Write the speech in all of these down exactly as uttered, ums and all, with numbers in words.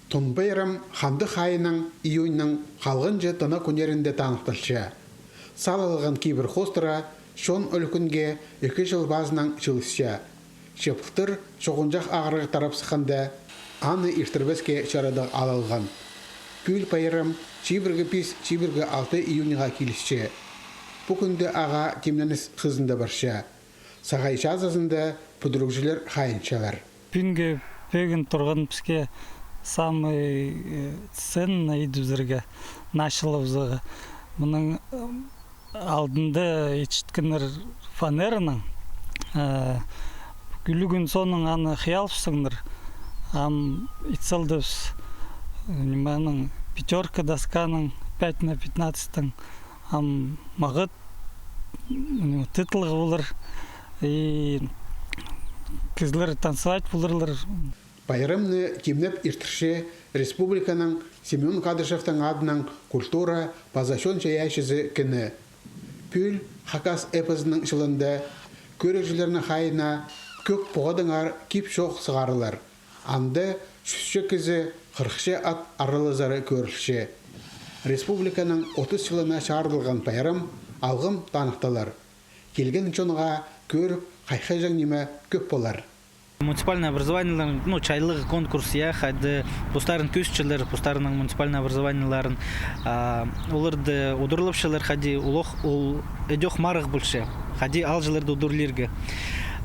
Тун пайрам хандығ айның, июньның халғанҷы тына кӱннерінде таныхталча. Салылған кибір хоостыра чон ӱлӱкӱнге ікі чыл пазынаң чыылысча. Че пылтыр чуғынҷах ағырығ тарап сыхханда, аны иртірбеске чарадығ алылған. Пӱӱл пайрам чибіргі пис, чибіргі алты июньға килісче. Пу кӱнде ағаа тимненіс хызында парча. Сағай чазызында пӱдірігҷілер хайынчалар. Пӱӱнгі пӧгін турған піске самый, э, ценный идібізерге, началыбызарға. Мының, э, алдында итчеткеннер фанераның, э, ӱлӱкӱн соонаң аны хыялыбыстыңнар. Ам ит салдыбыс, э, ниманің, пятёрка досканың, пять на пятнадцатьтің, ам мағат, ну, тытлығ полар, и кізілер танцевать поларлар. Пайрамны тимнеп иртірче республиканың Семён Кадышевтің адынаң культура паза чон чайаачызы кіні. Пӱӱл хакас эпозының чылында кӧрігҷілернің хайиина кӧк поғадаңар кип-чоох сығарылар. Анда чӱсче кізі, хырыхча ат аралазары кӧрілче. Республиканың отыс чылына чарыдылған пайрам алғым таныхталар. Килген чонға кӧріп хайхаҷаң ниме кӧп полар. Муниципальный образованиелернің, ну, чайлығ конкурс, я, хайди постарын кӧзітчелер, постарының муниципальный образованиелерін, а, оларды удурлапчалар, хайди улуғ, ол ідӧк марығ полча, хайди аалҷыларды удурлирға.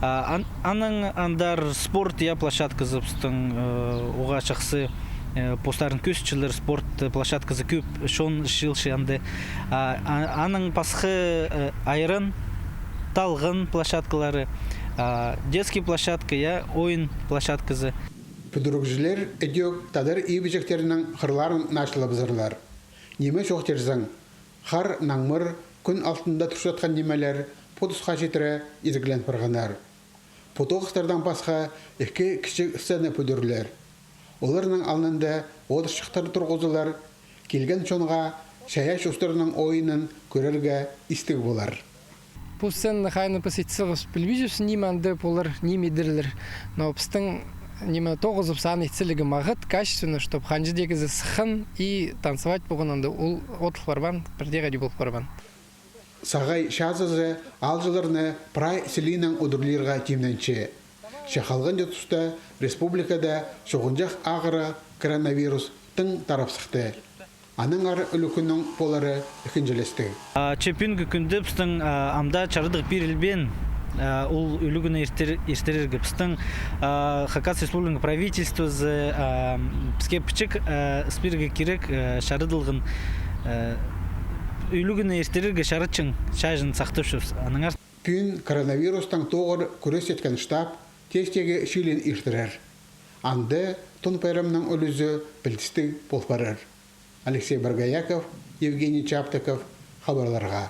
А, ан-, анаң андар спорт, я, площадказы пістің, э, уғаа чахсы, э, постарын кӧзітчелер, спорт площадказы кӧп, чон чыылча анда. А, а, анаң пасха, э, айран, талған площадкалары, а, детский площадка, я, ойын площадказы. Пӱдірігҷілер ідӧк тадар ибҷектерінің хырларын начылабызарлар. Ниме чоохтирзың, хар, наңмыр, кӱн алтында турчатхан нимелер пу тусха читіре изігленіп парғаннар. Пу тоғыстардаң пасха ікі кічіг сцена пӱдірілер. Оларның алнында одырчахтар турғызылар, килген чонға чайаачы устарның ойынын кӧрерге истіг полар. Пу сценаны хайыны піс ит салғабыс, пілбинчебіс, ниме анда полар, ниме идерлер. Но пістің ниме тоғызыбыс аны ит саларға мағат, качественно, чтоб ханҷа даа кізі сыххан и танцевать полған анда, ол одыл парбаан, пірдее хайди пол парбаан. Сағай чазызы аалҷыларны прай сілиинең удурлирға тимненче. Че халғанҷы туста республикада чуғынҷах ағырығ коронавирус тың тарап сыхты. Аннаңар ӱлӱкӱннің полары ікінҷілестіг. А, че пӱӱнгі кӱнде пістің, а, амды чарадығ пирілбеен, а, ол ӱлӱкӱнні иртір-, иртірерге. Пістің, а, Хакас Республиканың правительствозы, а, піске пічік, а, ыс пирерге кирек, а, чарадылған, а, ӱлӱкӱнні иртірерге чаратчаң чайаачыны сахтапчабыс. Аннаңар. Пӱӱн коронавирустаң тоғыр кӱрес иткен штаб тестегі чыылиин иртірер. Анда Тун пайрамның ӱлӱзі пілдістіг пол парар. Алексей Боргояков, Евгений Чаптыков, хабарларға.